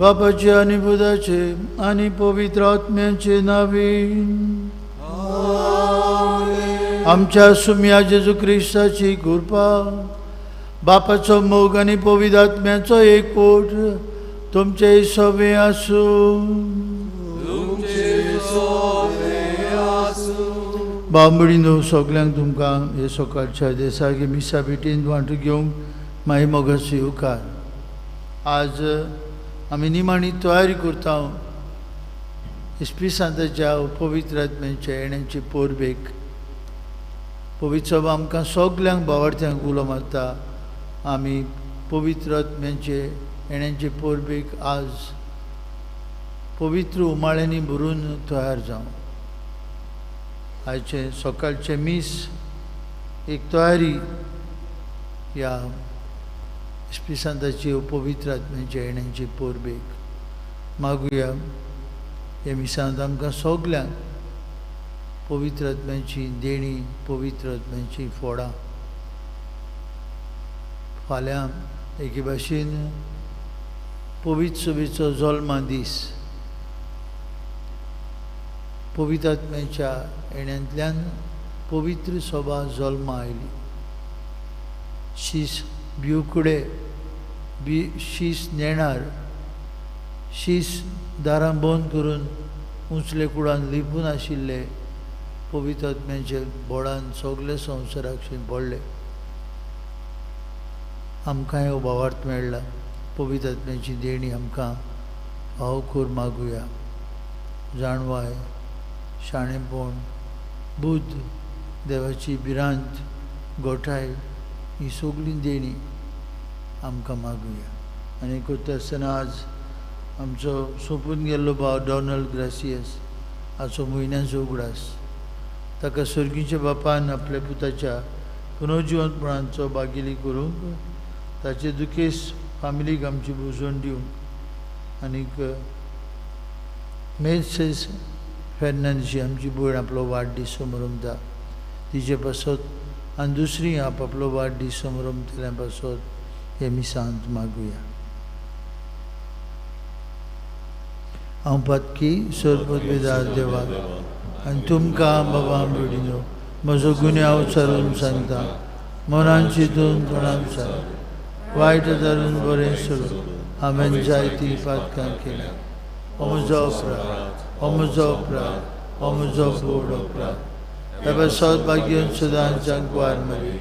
बापाचे आनी पुताचे आनी पवित्र आत्म्याचे नांवान आमच्या सुम्या जेजू क्रिस्ताची कृपा, बापाचो मोग आनी पवित्र आत्म्याचो एकवट तुमचे सवे आसूं. बाबडीनो सगल्यांक तुमकां हे सकाळच्या देसाकी मिसा भेटीन वांटो घेवंक मागीर मोगाचो येवकार. आज आमी निमाणी तयारी करता इस्पिसांताच्या पवित्र आत्म्याच्या येण्याची परबेक. पवित्र सभा आमकां सगल्यांक भावार्थ्यांक उलो मारता. आमी पवित्र आत्म्याचे येण्याचे परबेक आज पवित्र उमाळ्यांनी भरून तयार जावं. आयचें सकाळचें मीस एक तयारी ह्या इस्पिसांताची पवित्र आत्म्याच्या येण्याची परबेक. मागुया ह्या मिसांत आमकां सगल्यांक पवित्र आत्म्याची देणी, पवित्र आत्म्याची फोडां. फाल्यां एके भाशेन पवित्र सभेचो जल्मा दीस. पवित्र आत्म्याच्या येण्यांतल्यान पवित्र सभा जल्मा आयली. शीस भिवकुडे बी शीस नेणार शीस दारां बंद करून उंचले कुडान लिपून आशिल्ले पवित्र आत्म्याच्या बोडान सगळे संवसाराक शिंपडले. आमकां हो भावार्थ मेळ्ळा. पवित्र आत्म्याची देणी आमकां फावो करून मागुया. जाणवाय, शाणेपण, बुद्ध, देवाची भिरांत, गोठाय ही सगळी देणी आमकां मागुया. आनी करता आसतना आज आमचो सोंपून गेल्लो भाव डॉनल्ड ग्रासियस हाचो म्हयन्याचो उगडास. ताका सर्गीच्या बापान आपल्या पुताच्या पुनर्जिवंतपणाचो बागिली करूंक, ताचे दुखेस फामिलीक आमची भोजवण दिवंक आनीक मेसेस फेर्नांडीची आमची भयण आपलो वाडदीस समरमता तिचे पासत आनी दुसरी आपआपलो वाडदीस समरमतल्या पासत हे मिसांत मागुया. हांव पातकी सरपदवेदार देवाक आनी तुमकां बाबा भयणीनो म्हजो गुन्यांव सारून सांगता. मनान चिंतून तोंडान सांग वायट धरून बरें सोडून हांवें जायतीं पातकां केल्या. हो म्हजो अपराध, हो म्हजो अपराध, हो म्हजो व्हड अपराध. त्या पासत भाग्यन सदांच्या कुवार मरी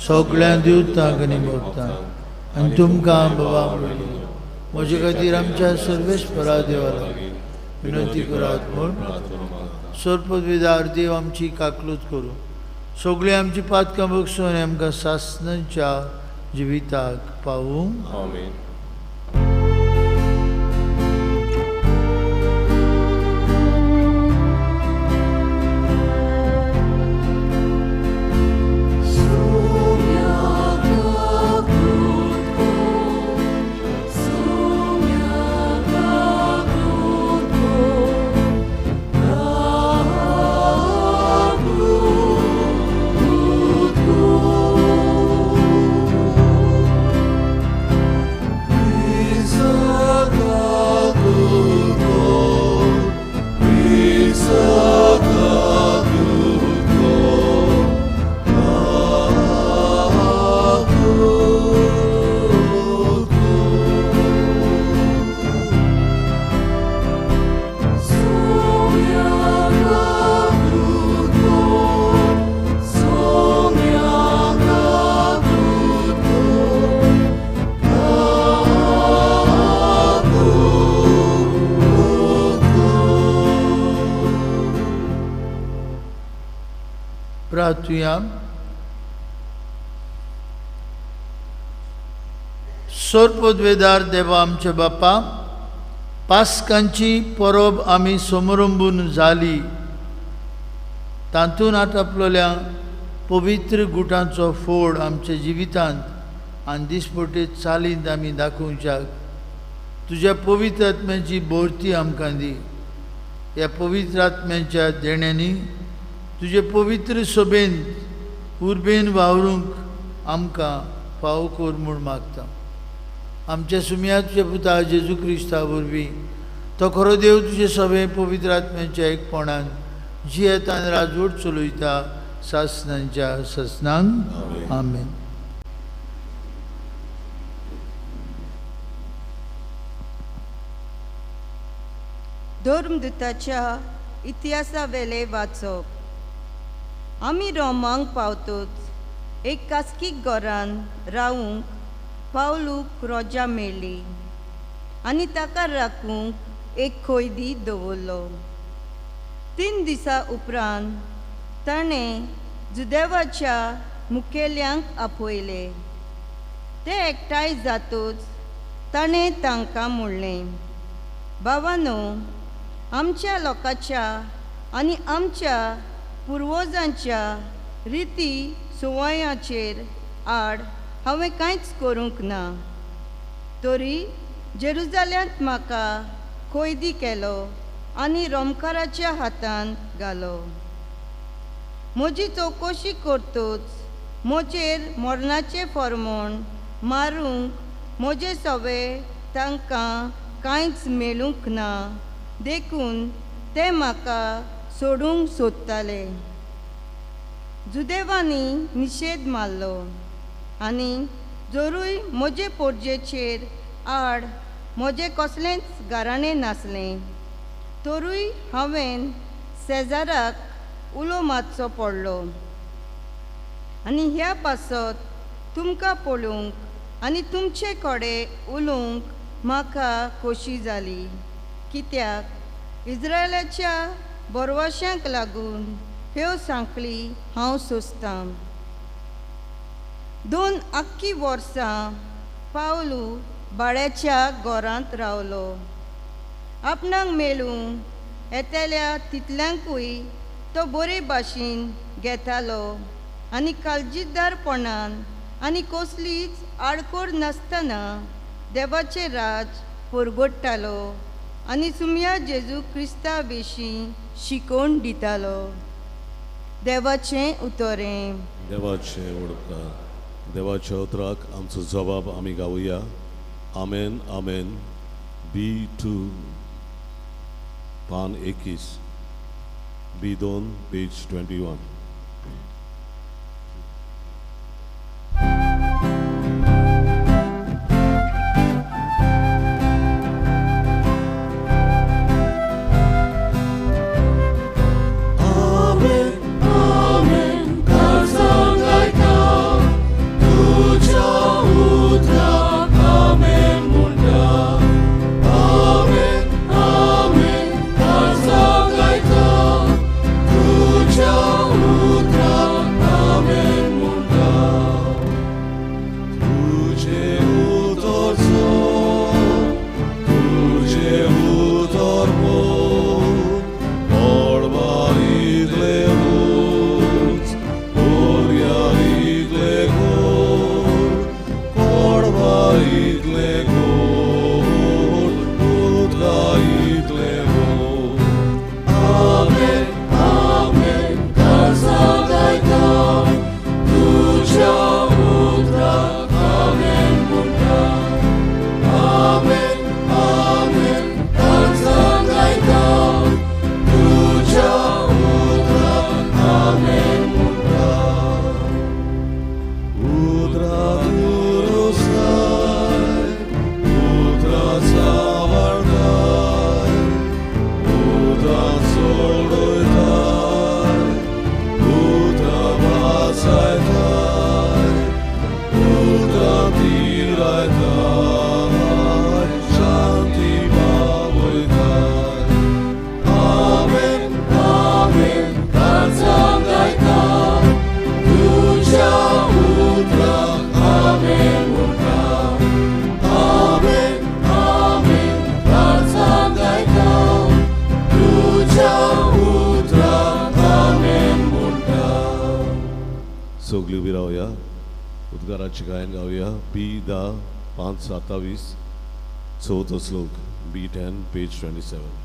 सगळ्यां दिवतांक आनी मोगतांक आनी तुमकां बाबा भयणीनो म्हजे खातीर आमच्या सर्वेस्परा देवा लागीं विनंती करात म्हूण. सरपदवेदार देव आमची काकलूत करूं, सगळीं आमची पातकां बगसून आनी आमकां सासणाच्या जिविताक पावूं. आमेन. प्रार्थुया. सरपदवेदार देवा आमचे बापा, पास्कांची परब आमी समरंबून जाली. तातूंत आटापलेल्या पवित्र गुटांचो फोड आमच्या जिवितांत आनी दिसपट्टे चालींत आमी दाखोवच्याक तुज्या पवित्र आत्म्याची भरती आमकां दी. ह्या पवित्र आत्म्याच्या देण्यांनी तुजे पवित्र सभेंत उर्बेन वावरूंक आमकां फावो कर म्हूण मागता. आमच्या सुमया तुज्या पुता जेजू क्रिस्ता वरवीं तो खरो देव तुजे सगळे पवित्र आत्म्याच्या एकपणान जियेतान राजवट चलयता सासनांच्या सासनांक. आमेन. धर्मदूताच्या इतिहासावेले वाचप. आमी रोमांक पावतूच एक खासगी घरान रावूंक पावलूक रोजा मेळ्ळी आनी ताका राखूंक एक खैदी दवरलो. 3 दिसां उपरांत ताणें जुदेवाच्या मुखेल्यांक आपयले. ते एकठांय जातूच ताणें तांकां म्हणलें, भावानो, आमच्या लोकांच्या आनी आमच्या पुर्वजांच्या रिती सुवायाचेर आड हांवें कांयच करूंक ना, तरी जेरुजाल्यांत म्हाका खैदी केलो आनी रोमकाराच्या हातान घालो. म्हजी चवकशी करतूच म्हजेर मरणाचें फॉर्मोण मारूंक म्हजे सवे तांकां कांयच मेळूंक ना, देखून ते म्हाका सोडूंक सोदताले. जुदेवांनी निशेध मारलो आनी जरूय म्हजे पोरजेचेर आड म्हजें कसलेंच गाराणें नासलें तरूय हांवें शेजाराक उलो मारचो पडलो. आनी ह्या पासत तुमकां पळोवंक आनी तुमचे कडेन उलोवंक म्हाका खोशी जाली, कित्याक इस्रायलाच्या बरवाश्यांक लागून ह्यो सांखळी हांव सोंसतां. 2 आख्खी वर्सां पावलू भाड्याच्या घरांत रावलो. आपणाक मेळूंक येतल्या तितल्यांकूय तो बरे भाशेन घेतालो आनी काळजीदारपणान आनी कसलीच आडखळ नासतना देवाचें राज परगट्टालो आनी सुमया जेजू क्रिस्ता विशीं शिकोवन दितालो. देवाचें उतरें. देवाचें उडकार. देवाच्या उतराक आमचो जबाब आमी गावया. आमेन आमेन. B2 पान 21, B2 page 21. सगळी उबी रावया, उद्गाराचें गायन गावया. बी 10 5 27 चवथो श्लोक, B10 page 27.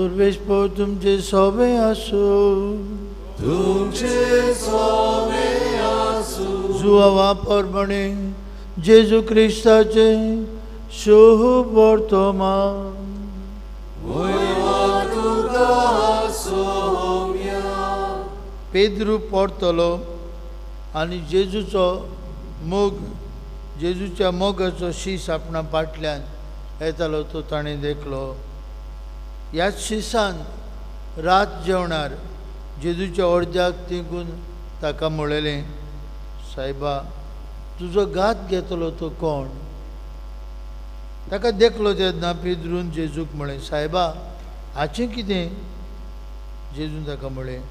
सर्वेस्पोर तुमचे सोबे आसूं. तुमचे सोबे आसूं. जुआवा परमणे जेजू क्रिस्ताचे शुभ वर्तमान. वयवा तुका सोम्या. पेद्रू परतलो आनी जेजूचो मोग, जेजूच्या मोगाचो शीस आपणा फाटल्यान येतालो तो ताणें देखलो. ह्याच शिसान रात जेवणार जेजूच्या अर्द्याक तेंकून ताका म्हणलें, सायबा, तुजो घात घेतलो तो कोण? ताका देखलो तेन्ना पेद्रून जेजूक म्हळें, सायबा, हाचें कितें? जेजून ताका म्हळें,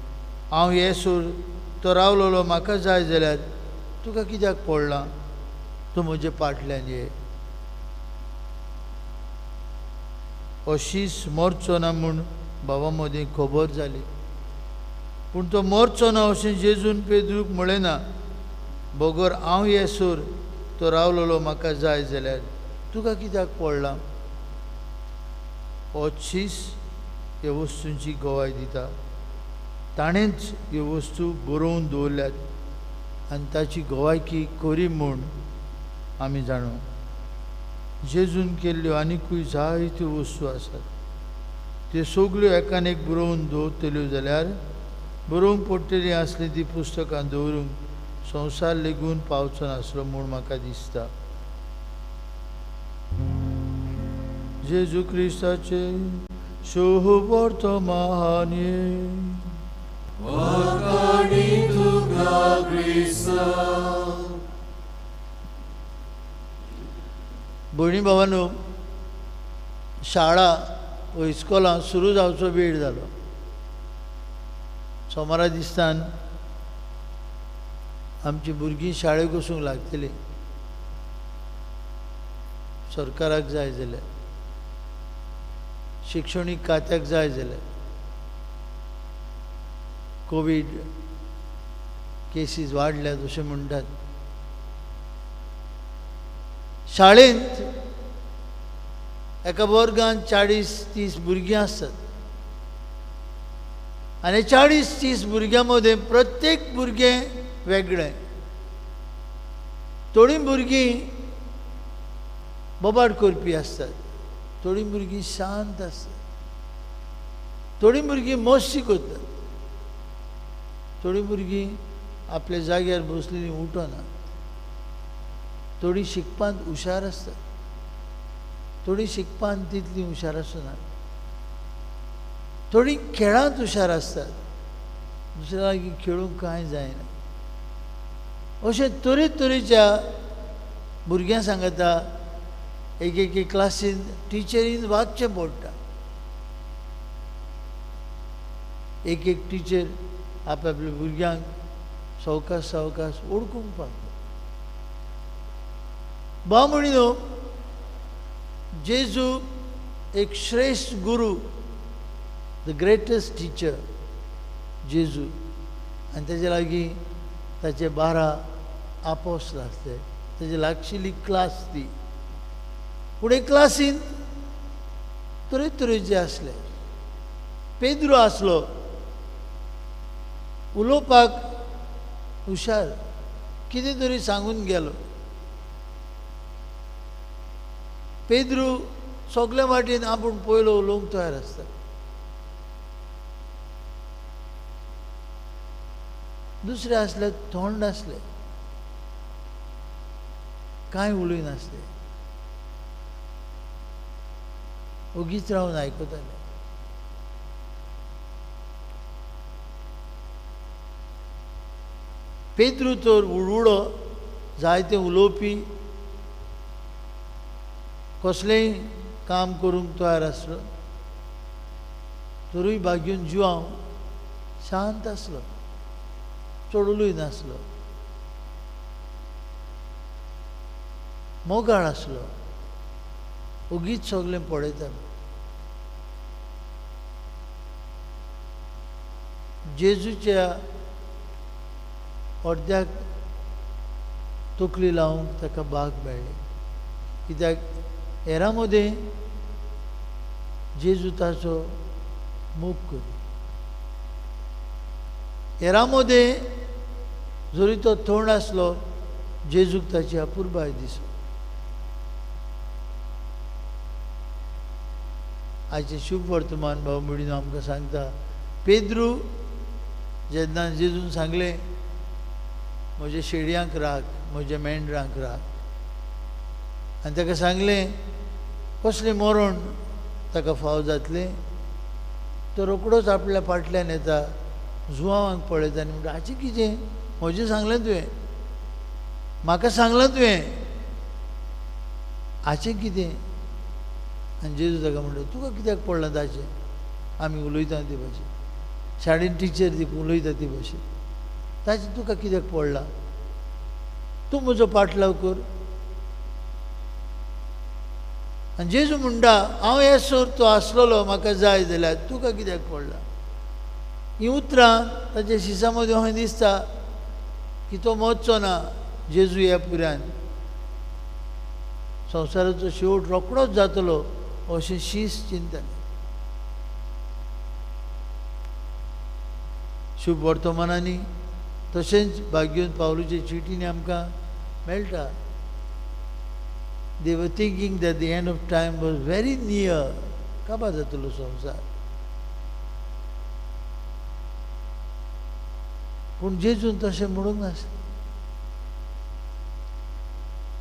हांव येसूर तो रावलोलो म्हाका जाय जाल्यार तुका कित्याक पडलां? तूं म्हजे फाटल्यान ये. हो शीस मरचो ना म्हूण बाबा मदीं खबर जाली, पूण तो मरचो ना अशें जेजून पेद्रूक म्हळें ना, बगर हांव येसूर तो रावलोलो म्हाका जाय जाल्यार तुका कित्याक पडलां? हो शीस ह्या वस्तूंची गवाय दिता. ताणेंच ह्यो वस्तू बरोवन दवरल्यात आनी ताची गवायकी खरी म्हूण आमी जाणू. जेजून केल्ल्यो आनिकूय जायत्यो वस्तू आसात, त्यो सगल्यो एकान एक बरोवन दवरतल्यो जाल्यार बरोवंक पडटली आसली ती पुस्तकां दवरूंक संवसार लेगून पावचो नासलो म्हूण म्हाका दिसता. जेजू क्रिस्ताचे शुभ वर्तमान. भयणी भावांनो, शाळा व इस्कोलां सुरू जावचो वेळ जालो. सोमारा दिसान आमची भुरगीं शाळेक वचूंक लागतलीं. सरकाराक जाय जाल्यार, शिक्षणीक खात्याक जाय जाल्यार, कोवीड केसीस वाडल्यात अशें म्हणटात. शाळेंत एका वर्गांत 40-30 भुरगीं आसतात आनी 40-30 भुरग्यां मदें प्रत्येक भुरगें वेगळें. थोडीं भुरगीं बोबाड करपी आसतात, थोडीं भुरगीं शांत आसतात, थोडीं भुरगीं मस्ती करतात, थोडीं भुरगीं आपल्या जाग्यार बसलेलीं उठना, थोडीं शिकपांत हुशार आसतात, थोडीं शिकपांत तितलीं हुशार आसना, थोडीं खेळांत हुशार आसतात, दुसऱ्या लागीं खेळूंक कांय जायना. अशें तरेतरेच्या भुरग्यां सांगता एक एक क्लासीन टिचरीन वागचें पडटा. एक एक टिचर आपआपल्या भुरग्यांक सवकास सवकास ओळखूंक पावता. भाव म्हणिनो, जेजू एक श्रेश्ठ गुरू, the greatest teacher जेजू, आनी तेजे लागीं ताचे 12 आपोस्ल आसले, तेजे लागशिल्ली क्लास ती. पूण एक क्लासीन तरेतरेचे आसले. पेद्रो आसलो उलोवपाक हुशार, कितें तरी सांगून गेलो. पेद्रू सगल्या वाटेन आपूण पयलो उलोवंक तयार आसता. दुसरे आसले थंड आसले, कांय उलयनासले, ओगीच रावन आयकताले. पेद्रू तर उडउडो, जायते उलोवपी, कसलेंय काम करूंक तयार आसलो, तरूय बागीन जुआंव शांत आसलो, चड उलयनासलो, मोगाळ आसलो, ओगीच सगळें पळयतालो. जेजूच्या अर्द्याक तकली लावंक ताका बाग मेळ्ळी, कित्याक हेरां मदें जेजू ताचो मोग करी. हेरां मदें जरी तो थोंड आसलो जेजूक ताची अपुरबाय दिसो. आयचें शुभ वर्तमान भाव भयणीनो आमकां सांगता, पेद्रू जेन्ना जेजून सांगलें म्हज्या शेडयांक राख, म्हज्या मेंढरांक राख, आनी ताका सांगलें कसलें मरण ताका फाव जातलें, तो रोकडोच आपल्या फाटल्यान येता, जुवांक पळयता आनी म्हणटा हाचें कितें, म्हजें सांगलें तुवें, म्हाका सांगलां तुवें, हाचें कितें? आनी जेजू ताका म्हणटा तुका कित्याक पडलां ताचें, आमी उलयता ते भाशेन, शाळेन टिचर ती उलयता ते भाशेन, ताचें तुका कित्याक पडलां, तूं म्हजो पाटलाव कर. आनी जेजू म्हणटा हांव हे सोर तो आसलेलो म्हाका जाय जाल्यार तुका कित्याक पडलां. हीं उतरां ताच्या शिसा मदीं अशें दिसता की तो मरचो ना जेजू ह्या पुऱ्यान, संवसाराचो शेवट रोकडोच जातलो अशें शीस चिंततालें. शुभ वर्तमानांनी तशेंच भाग्योन पावलूचे चिटींनी आमकां मेळटा. They were thinking that the end of time was very near. काबार जातलो संवसार. पूण जेजून तशें म्हणूंक नासलें.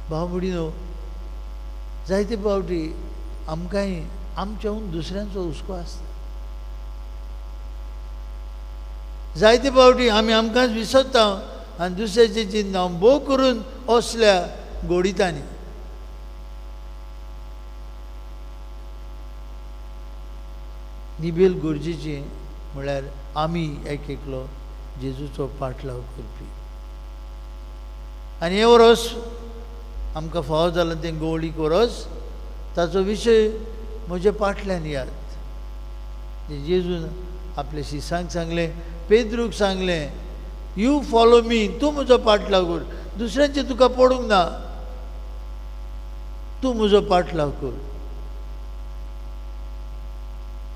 भाव भयणीनो, जायते फावटी आमकांय आमच्याहून दुसऱ्यांचो हुस्को आसता. जायते फावटी आमी आमकांच विसरता आनी दुसऱ्याचें चिंतता भोव करून असल्या गोडितांनी. निबेल गरजेची म्हळ्यार आमी एक एकलो जेजूचो पाटलाव करपी. आनी हें वरस आमकां फावो जालां तें गोवळीक वरस, ताचो विशय म्हज्या पाटल्यान याद. जेजून आपल्या शिसांक सांगलें, पेद्रूक सांगलें, you follow मी, तूं म्हजो पाटलाव कर, दुसऱ्यांचें तुका पडूंक ना, तूं म्हजो पाटलाव कर,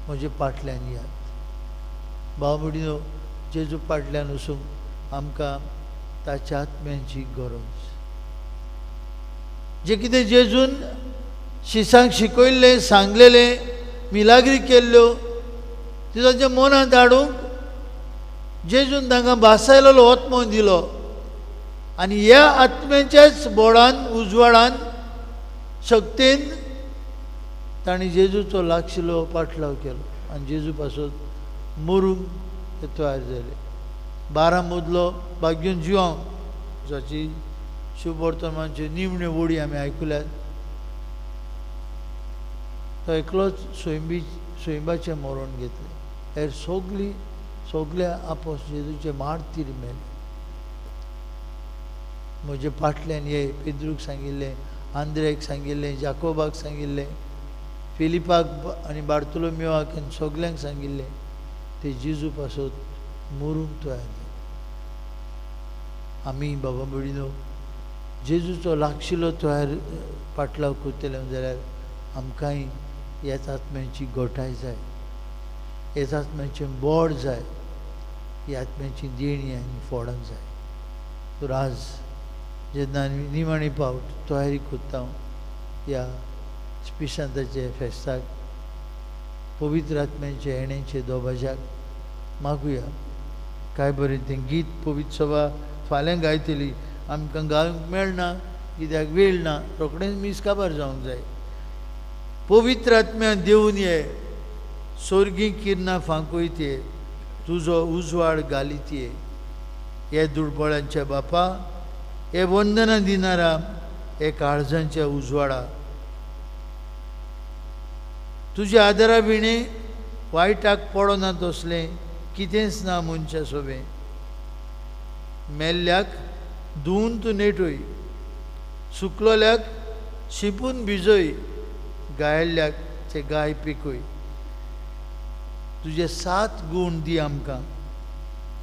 म्हज्या पाटल्यान याद. भाव भयणीनो, जेजू पाटल्यान वचूंक आमकां ताच्या आत्म्यांची गरज. जें कितें जेजून शिसांक शिकयल्लें, सांगलेलें, मिलाग्री केल्ल्यो, त्यो तांच्या मनांत हाडूंक जेजून तांकां भासायलेलो आत्मो दिलो. आनी ह्या आत्म्याच्याच बोडान, उजवाडान, शक्तेन तांणी जेजूचो लागशिल्लो पाटलाव केलो आनी जेजू पासत मरूंक ते तयार जाले. 12 मदलो भाग्योन जिवांव जाची शुभ वर्तमानच्यो निमण्यो वडी आमी आयकुल्यात, तो एकलोच स्वयंबाचें मरण घेतलें. हेर सगळीं सगल्या आपोस जेजूचे मार्तीर मेले. म्हजे पाटल्यान ये पेद्रूक सांगिल्लें, आंद्रेक सांगिल्लें, जाकोबाक सांगिल्लें, फिलिपाक आनी बार्तोलोमेवाक आनी सगल्यांक सांगिल्लें, ते जेजू पासत मरूंक तयार जाले. आमी बाबा भयणीनो जेजूचो लागशिल्लो तयार पाटलाव करतले जाल्यार आमकांय ह्याच आत्म्याची गोठाय जाय, ह्याच आत्म्याचें बोड जाय, ह्या आत्म्याची देणी आनी फोडां जाय. तर आज जेन्ना आमी निमाणी पावट तयारी करता ह्या स्पिशांताचे फेस्ताक, पवित्र आत्म्याचे येण्याचे दोबाज्याक मागुया. काय बरें तें गीत पवित्र सभा फाल्यां गायतली, आमकां गावंक मेळना कित्याक वेळ ना, रोखडेंच मीस काबार जावंक जाय. पवित्र आत्म्या देवून ये, सोर्गी किरणां फांकयत ये, तुजो उजवाड घालीत ये. हे दुर्बळांच्या बापा, हे वंदना दिनारा, हे काळजांच्या उजवाडा, तुज्या आदारा विणे वायटाक पडना तसलें कितेंच ना मनशा सोबें. मेल्ल्याक धुवन तूं नेटय, सुकलोल्याक शिंपून भिजय, गायल्ल्याक ते गाय पिकय. तुजे 7 गूण दी आमकां,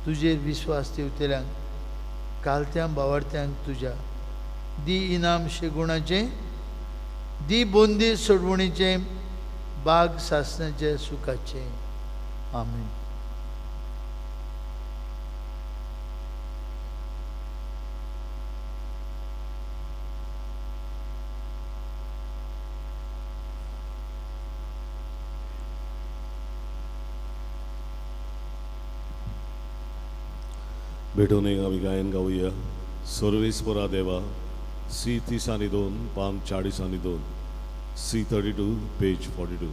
तुजेर विस्वास दिवतल्यांक, कालत्यां बावडत्यांक तुज्या दी इनाम शेगुणाचें, दी बोंदी सोडवणीचें, बाग सासणाचें सुखाचें. आमेन. भेटून एक आमी गायन गावया. सर्वेस्परा देवा, सी 32, पान 42, सी 32, पेज 42.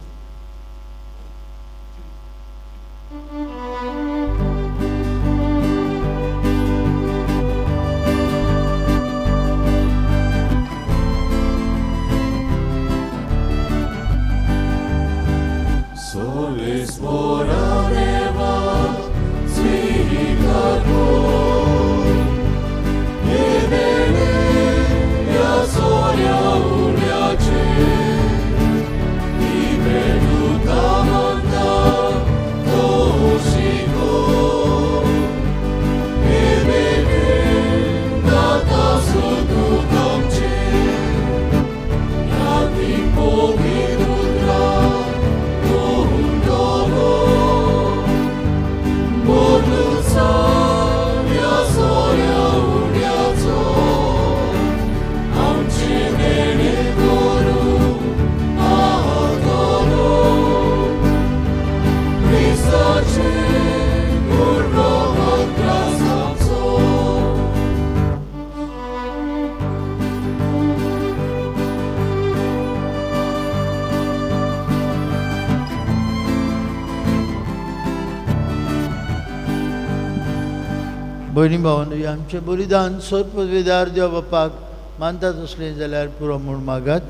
भयणी भावांनो, आमचें बलिदान सर्वपदवीदार देव बापाक मानतात असलें जाल्यार पुरो म्हूण मागात.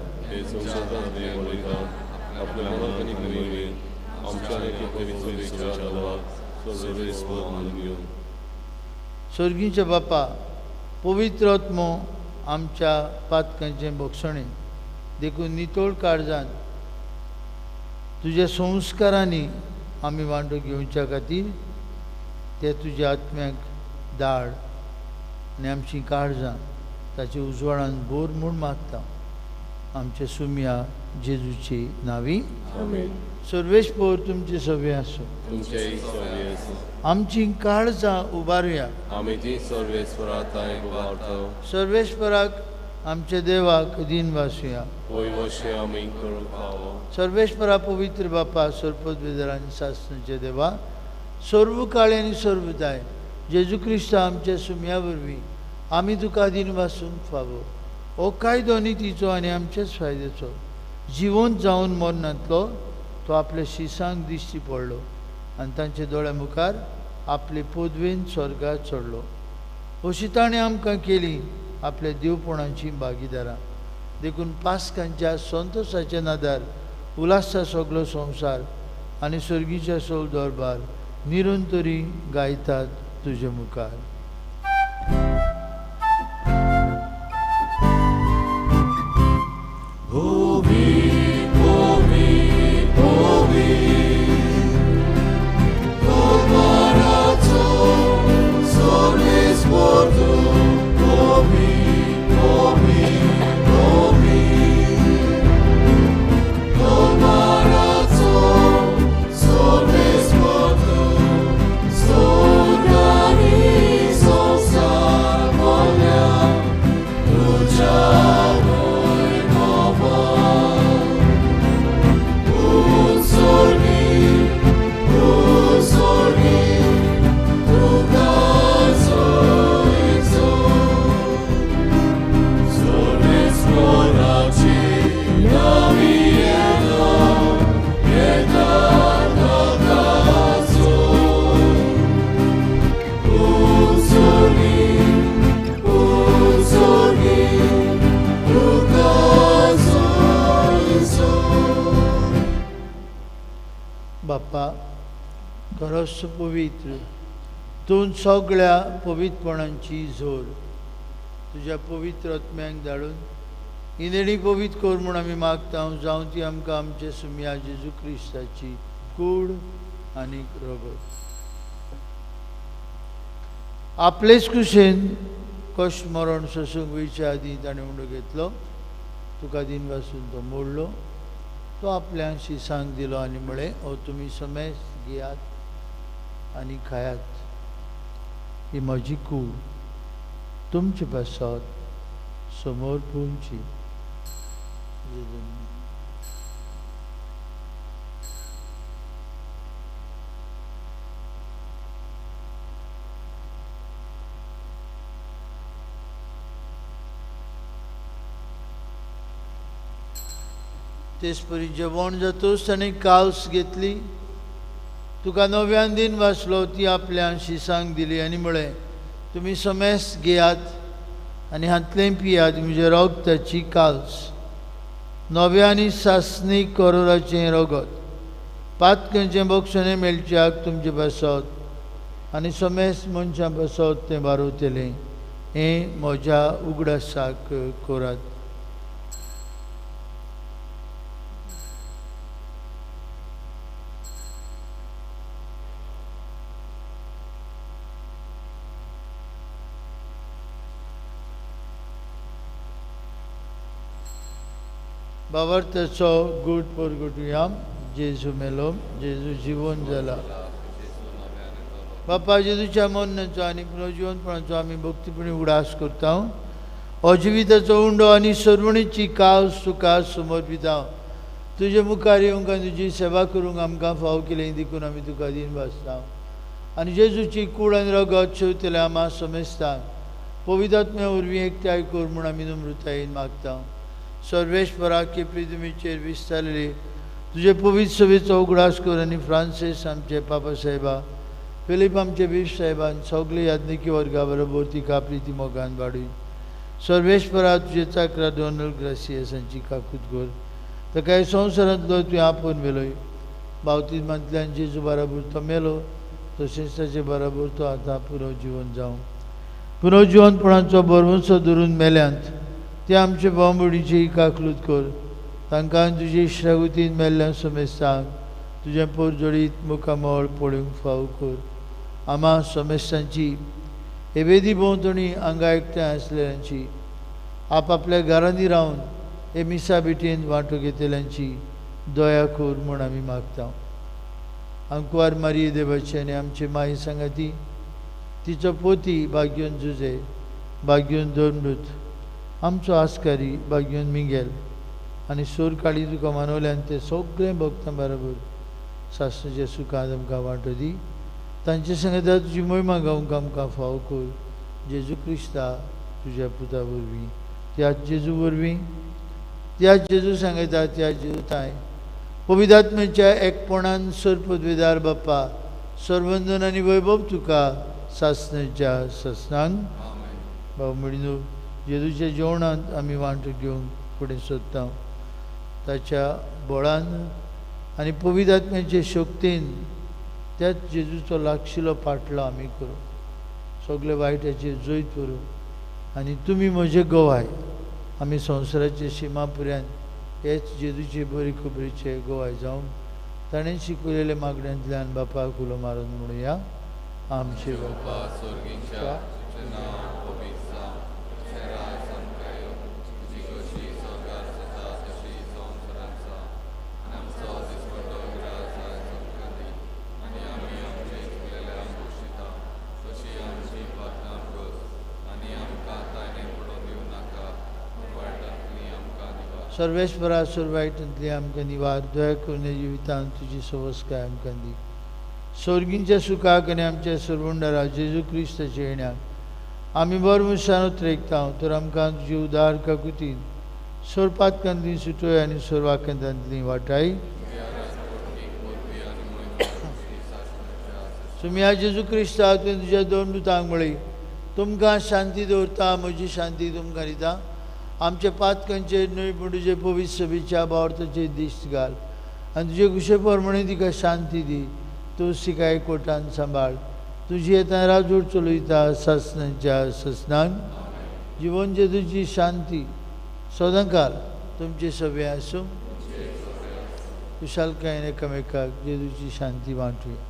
स्वर्गीच्या बापा, पवित्र आत्मो आमच्या पातकांचें भोगसणें देखून नितळ काळजान तुज्या संस्कारांनी आमी वांटो घेवच्या खातीर ते तुज्या आत्म्याक दाड आनी आमची काळजां ताचे उजवाडान बोर म्हूण मागता. आमच्या सुमया जेजूची नावी. सर्वेश पोर तुमचे सवे आसूं. आमची काळजां उबारुया. सर्वेश्वराक आमच्या देवाक दीन वासुया. सर्वेश्वरा पवित्र बापा, सर्पदवेदर आनी सासणाचे देवा, सर्व काळे आनी सर्वदाय जेजू क्रिस्त आमच्या सुमया वरवीं आमी तुका दीन वासूंक फावो. हो कायदो नितीचो आनी आमच्याच फायद्याचो. जिवंत जावन मरणांतलो तो आपल्या शिसांक दिश्टी पडलो आनी तांच्या दोळ्या मुखार आपले पदवेन स्वर्गार चडलो. अशी ताणें आमकां केली आपल्या देवपणाची भागीदारां. देखून पास्कांच्या संतोशाच्या नादार उल्हासता सगलो संवसार आनी स्वर्गीच्या सोल दरबार निरंतरी गायतात तुजे मुखार. बाप्पा, खरोच पवित्र तूं सगळ्या पवित्रपणांची जोर तुज्या पवित्र आत्म्यांक धाडून ही देणी पवित्र कर म्हूण आमी मागता. जावं ती आमकां आमचे सुमया जेजू क्रिस्ताची कूड आनी रगत. आपलेच कुशेन कश्ट मरण सोसूंक वयच्या आदीं ताणें उंडो घेतलो, तुका दिन वासून तो मोडलो, तो आपल्या शिसांक दिलो आनी म्हळें, हो तुमी समेस्त घेयात आनी खायात. ही म्हजी कूड तुमचे पासत समोर पुंची. तेचपरी जेवण जातूच ताणें कावस घेतली, तुका नव्यान दिन वाचलो, ती आपल्या शिसांक दिली आनी म्हळें, तुमी समेस घेयात आनी हांतलें पियात, म्हजें रगताची काल्स, नव्या आनी सासणी करोराचें रगत, पातकांचें बक्षणें मेळच्याक तुमचे पासत आनी समेस मनशां पासत तें बारवतलें. हें म्हज्या उगडासाक करात. बाबर्थचो गूट परगटुया. जेजू मेलो, जेजू जिवन जाला. बापा जेजूच्या मरणाचो आनी पुनर्जिवनपणाचो आमी भक्तीपणी उगडास करता. हो जिविताचो उंडो आनी सर्वणीची कावस तुका समर्पिता. तुजे मुखार येवंक आनी तुजी सेवा करूंक आमकां फाव केली देखून आमी तुका दीन भासता. आनी जेजूची कूड आनी रगत शेवतले आमा समेस्तांक पवित्र वरवीं एकठांय कर म्हूण आमी नम्रतायेन मागता. सर्वेश्वराक पृथ्वीचेर विस्तारलेली तुजे पवित्र सभेचो उगडास कर आनी फ्रांसीस आमचे पापा साहेबा, फिलीप आमचे बीफ साहेबान सगळे याज्ञिकी वर्गा बरोबर तिका प्रिती मोगान वाडून. सर्वेश्वरा तुजे चाकरा डोनल्ड ग्रासियसांची काकूत कर, ताका संवसारांतलो तुवें आपोवन व्हेलोय. बावतिज्मांतल्यान जेजू बराबर तो मेलो, तशेंच ताचे बराबर तो आतां पुनर्जिवन जावं. पुनर्जिवनपणाचो भरवंसो धरून मेल्यांत ते आमचे भावभयणीची काकलूत कर. तांकां तुजे इश्टागतीन मेल्ल्या समेस्तांक तुजें पोरजोडीत मुखामळ पळोवंक फाव कर. आमा समेस्तांची हे वेदी भोंवतणी हांगा एकठांय आसलेल्यांची, आपआपल्या घरांनी रावन हे मिसा भेटेन वांटो घेतल्यांची दया कर म्हूण आमी मागता. आंकवार मारिये देवाची आनी आमचे माई सांगाती, तिचो पोती भाग्योन जुजे, भाग्योन दोनमृत, आमचो आस्कारी भाग्योन मिंगेल आनी सोर काळी तुका मानवल्यान ते सगळे भक्तां बरोबर सासणाच्या सुखांत आमकां वांटो दी. तांचे सांगता तुजी मोहिमा गावंक आमकां फाव कर. जेजू क्रिस्ता तुज्या पुता वरवीं, त्याच जेजू वरवीं, त्याच जेजू सांगता, त्याच जेजू ताय पवित्र आत्म्याच्या एकपणान सर्पद्वेदार बाप्पा सर्वंदन आनी वैभव तुका सासणाच्या सासणांक. बाबा म्हणून जेजूच्या जेवणांत आमी वांटो घेवंक फुडें सोदता. ताच्या बळान आनी पवित्र आत्म्याचे शक्तीन त्याच जेजूचो लागशिलो पाटलो आमी करूं, सगळे वायटाचेर जैत करूं आनी तुमी म्हजे गवाय. आमी संवसाराचे शिमा पर्यंत हेच जेजूचे बरी खबरीचे गवाय जावन ताणें शिकयलेल्या मागण्यांतल्यान बापाक उलो मारून म्हणुया, आमचे बापा. सर्वेश्वरा सर्वायटांतली आमकां निवार, दया करून जिवितांत तुजी सवस्काय आमकां दी. स्वर्गींच्या सुखाक आनी आमच्या सर्वंडरा जेजू क्रिस्ताच्या येण्याक आमी बर मनशान उतरेकता, तर आमकां तुजी उदार काकुतीन सोरपातकांतली सुटोय आनी सोरवाकांतांतली वाटाय. सुमिया जेजू क्रिस्ता तुवें तुज्या दोन दुतांक म्हळी, तुमकां शांती दवरता, म्हजी शांती तुमकां दिता. आमच्या पातकांचेर न्हय पूण तुजे पवित्र सभेच्या भावार्थाचेर दिश्ट घाल आनी तुजे कुशे प्रमाणे तिका शांती दी. तूं तिका कोटान सांबाळ. तुजी येता राजवट चलयता सासणाच्या सासणांक. जिवन जेजूची शांती सदांकाल तुमचे सभे आसूं. कुशालकायेन एकामेकाक जेजूची शांती वांटुया.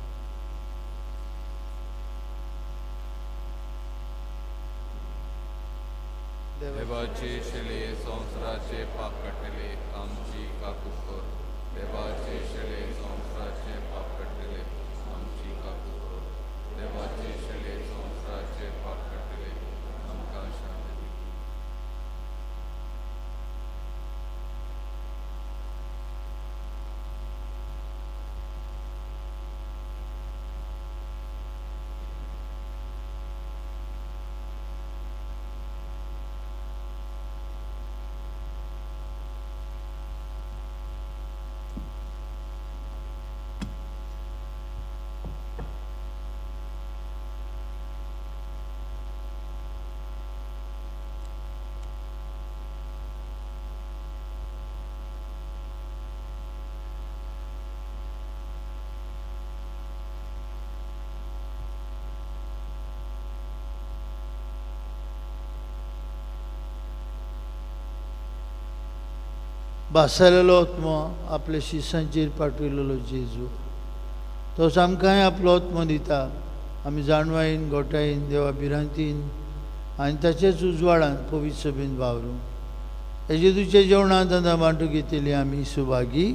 देवाचे शेले संवसाराचे पाप काडटले आमची काकूत कर. देवाचे शेले संवसाराचे पाप काडटले आमची काकूत कर. भासालेलो आत्मो आपल्या शिसांचेर पाठविल्लो जेजू तोच आमकांय आपलो आत्मो दिता. आमी जाणवायेन गोठायेन देवा भिरांतीन आनी ताचेच उजवाडान पवित्र सभेन वावरूं. हे जेजूच्या जेवणांत आतां वांटू घेतली आमी सुभागी.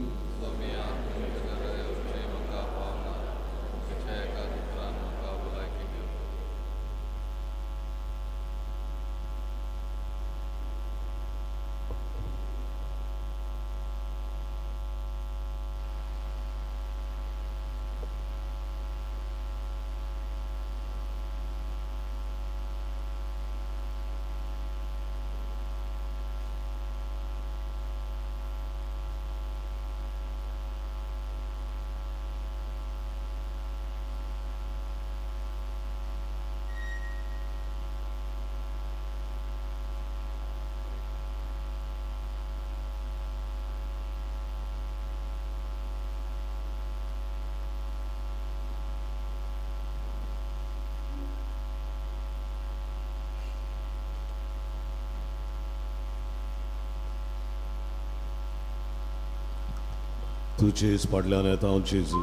तुजेच पाडल्यान येता हांव जेजू.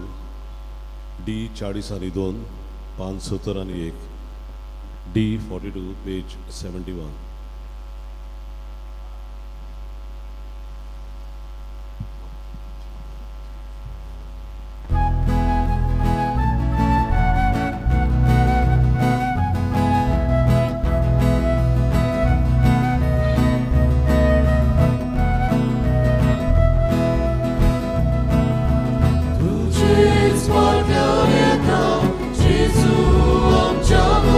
डी 40 आनी 2, 5 70 आनी 1, डी 42 पेज 71. Gesù, amciamo,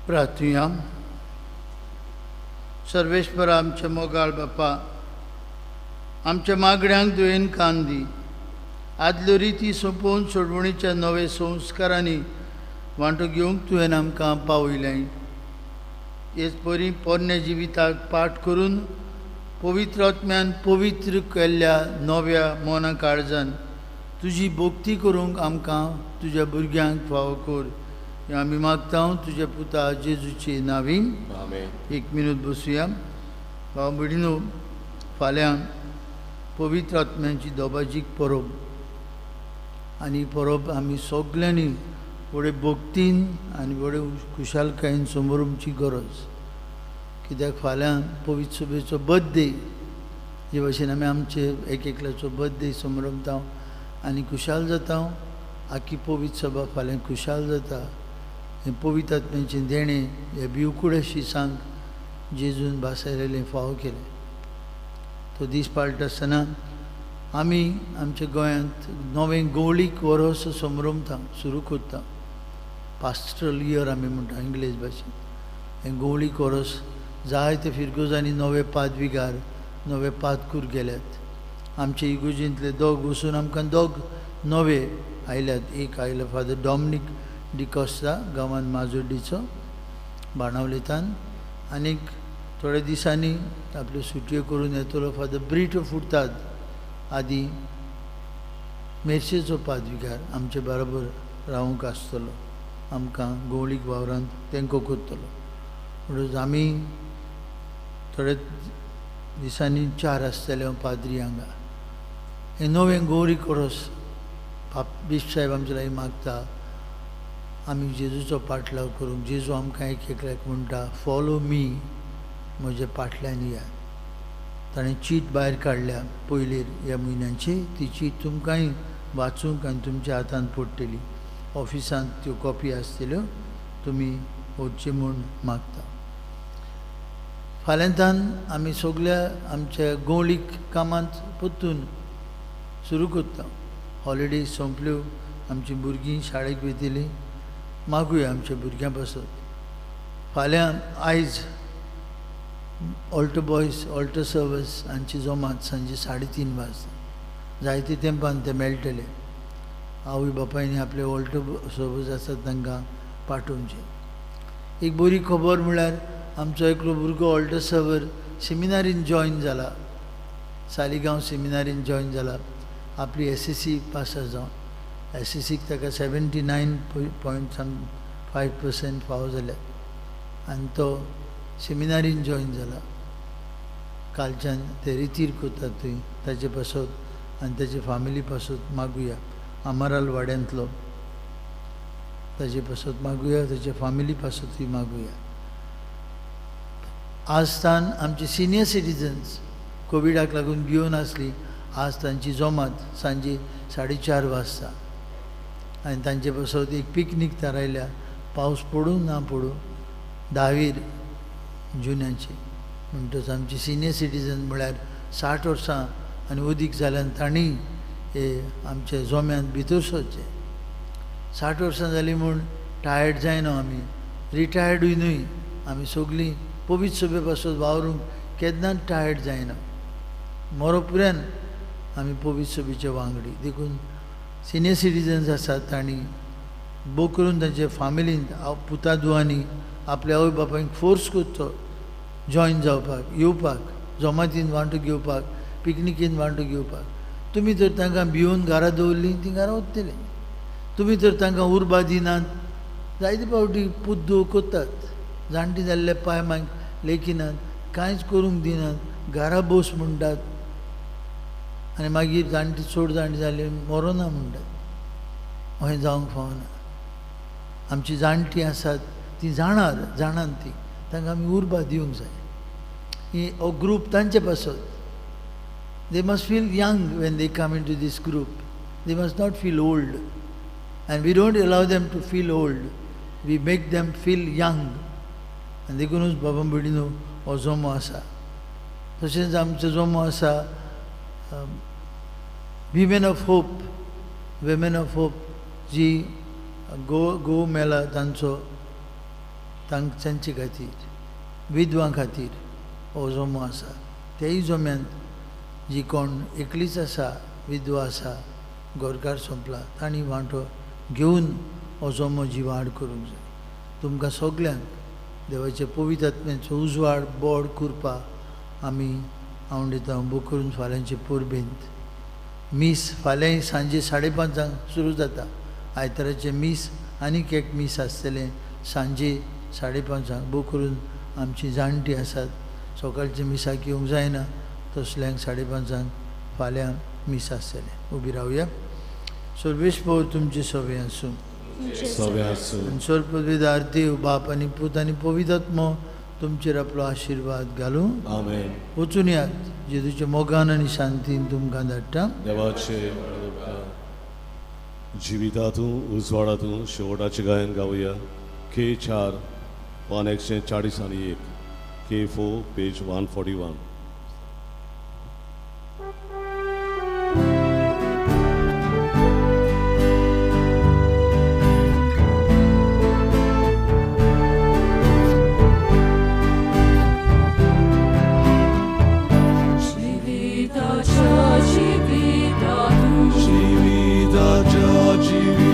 प्रार्थुया. सर्वेश्वर आमचे मोगाळ बापा, आमच्या मागण्यांक दुयेन कान दी. आदल्यो रिती सोंपोवन सोडवणीच्या नवे संस्कारांनी वांटो घेवंक तुवें आमकां पावयलें. हेच परी पोरण्या जिविताक पाठ करून पवित्र आत्म्यान पवित्र केल्ल्या नव्या मना काळजान तुजी भक्ती करूंक आमकां तुज्या भुरग्यांक फावो कर. हें आमी मागता तुज्या पुता जेजूचे नांवी. एक मिनूत बसुया. भाव भयणीनो, फाल्यां पवित्र आत्म्यांची दोबाजीक परब आनी परब आमी सगल्यांनी व्हडे भक्तीन आनी व्हडे खुशालकायेन समोरची गरज. कित्याक फाल्यां पवित्र सभेचो बर्थडे, जे भाशेन आमी आमचे एक एकल्याचो बर्थडे समरमता आनी खुशाल जाता, आखी पवित्र सभा फाल्यां खुशाल जाता. हें पवित्र आत्म्याचें देणें ह्या भिवकुड्या शिसांक जेजून भासायलेलें फावो केलें. तो दीस पाळटा आसतना आमी आमच्या गोंयांत नवें गवळीक वरस समरमता सुरू करता. पास्ट्रल इयर आमी म्हणटा इंग्लीश भाशेन. हें गवळीक वरस जायते फिरगोजांनी नवे पादविगार नवे पादकूर गेल्यात. आमचे इगोजींतले दोग वचून आमकां दोग नवे आयल्यात. एक आयलो फादर डॉमनीक डिकॉस्ता गांवान माजोड्डीचो बाणावलेतान, आनीक थोड्या दिसांनी आपल्यो सुटयो करून येतलो फादर ब्रिटो फुर्ताद आदी मेर्शेचो पादविगार आमचे बरोबर रावंक आसतलो, आमकां गवळीक वावरांत तेंको करतलो. म्हणून आमी थोड्या दिसांनी चार आसतले पाद्री हांगा. हें नवें गौरी कोरस बिश्प साहेब आमचे लागीं मागता आमी जेजूचो पाटलाव करूंक. जेजू आमकां एक एकल्याक म्हणटा, फॉलो मी, म्हज्या पाटल्यान या. ताणें चीट भायर काडल्या पयलीं ह्या म्हयन्याची. ती चीट तुमकांय वाचूंक आनी तुमच्या हातांत पडटली. ऑफिसांत त्यो कॉपी आसतल्यो, तुमी वचचे म्हूण मागता. फाल्यांतान आमी सगल्या आमच्या गवळीक कामांत परतून सुरू करता. हॉलिडेज सोंपल्यो, आमची भुरगीं शाळेक वयतलीं. मागुया आमच्या भुरग्यां पासत. फाल्यां आयज ऑल्टो बॉयज ऑल्टो सर्वीस हांची जमात सांजे 3:30 वाजता. जायते तेंपान ते मेळटले. आवय बापायनी आपले ऑल्टो सर्वीस आसात तांकां पाठोवचें. एक बरी खबर म्हळ्यार आमचो एकलो भुरगो ऑल्टो सर्वर सेमिनारीन जॉयन जाला, सालिगांव सेमिनारीन जॉयन जाला. आपली SSC पास जावन SSCक ताका 79.5% फावो जाल्यात आनी तो सेमिनारीन जॉयन जाला. कालच्यान ते रितीर करतात थंय. ताचे पासत आनी ताचे फामिली पासत मागुया. आमाराल वाड्यांतलो ताचे पासत मागुया, ताचे फामिली पासतूय मागुया. आज तान आमचे सिनियर सिटीजन्स कोविडाक लागून भिवन आसली, आज तांची जमात सांजे 4:30 वाजता आनी तांचे पासत एक पिकनीक थारायल्या. पावस पडूं ना पडूं 10 जुनाची. म्हणटच आमची सिनियर सिटीजन म्हळ्यार 60 वर्सां आनी अदीक जाल्यान तांणी हे आमच्या जोम्यांत भितर सरचें. 60 वर्सां जालीं म्हूण टायर्ड जायना आमी, रिटायर्डूय न्हय. आमी सगलीं पवित्र सभे पासत वावरूंक केन्नाच टायर्ड जायना. मरो पुऱ्यान आमी पवित्र सभेचे वांगडी. देखून सिनियर सिटीजन्स आसात तांणी भोव करून तांचे फामिलींत पुता धुवांनी आपल्या आवय बापायक फोर्स करचो जॉयन जावपाक, येवपाक, जमातीन वांटो घेवपाक, पिकनिकेन वांटो घेवपाक. तुमी जर तांकां भिवन घरा दवरलीं तीं घरा वतलीं. तुमी जर तांकां उर्बा दिनात, जायते फावटी पुद्दो करतात, जाणटी जाल्ले पांय मागीर लेखिनात, कांयच करूंक दिनात, घरा बस म्हणटात आनी मागीर जाणटी चड जाणटी जाली मरोना म्हणटात. अशें जावंक फावना. आमची जाणटी आसात ती जाणार जाणात ती, तांकां आमी उर्बा दिवंक जाय. ही हो ग्रूप तांचे पासत. They must feel young when they come into this group. They must not feel old. And we don't allow them to feel old. We make them feel young. आनी देखुनूच बाबा भयणीनो हो जमो आसा. तशेंच आमचो जमो आसा women of hope. Women of hope जी गो मेला तांचो तांचे खातीर, विधवां खातीर हो जमो आसा. तेय जम्यांत जी कोण एकलीच आसा, विधवा आसा, गोरकार सोंपला, तांणी वांटो घेवन हो जमो जी वाड करूंक जाय. तुमकां सगल्यांक देवाचे पवित्र आत्म्याचो उजवाड, बोड, कृपा आमी आवंडेता. बूक करून फाल्यांचे परबेंत मीस फाल्यां सांजे 5:30 सुरू जाता. आयताराचें मीस आनीक एक मीस आसतलें सांजे 5:30. बूक करून आमची जाणटी आसात, सकाळचें मिसाक येवंक जायना तसल्यांक 5:30 फाल्यां मीस आसतलें. उबी रावया. सर्वेस्पोर तुमचे सवे आसूं. सर्वपवित्र देव बाप आनी पूत आनी पवित्र आत्मो तुमचेर आपलो आशिर्वाद घालूं. आमेन. वचून यात जेजूच्या मोगान आनी शांतीन तुमकां धाडटा. देवाचे जिवितातूं उजवाडातूं शेवटाचें गायन गावया. के 4 पान 141, के 4 पेज 141. जीविताच्या जीवितातूं. जिविताच्या जिवितातूं.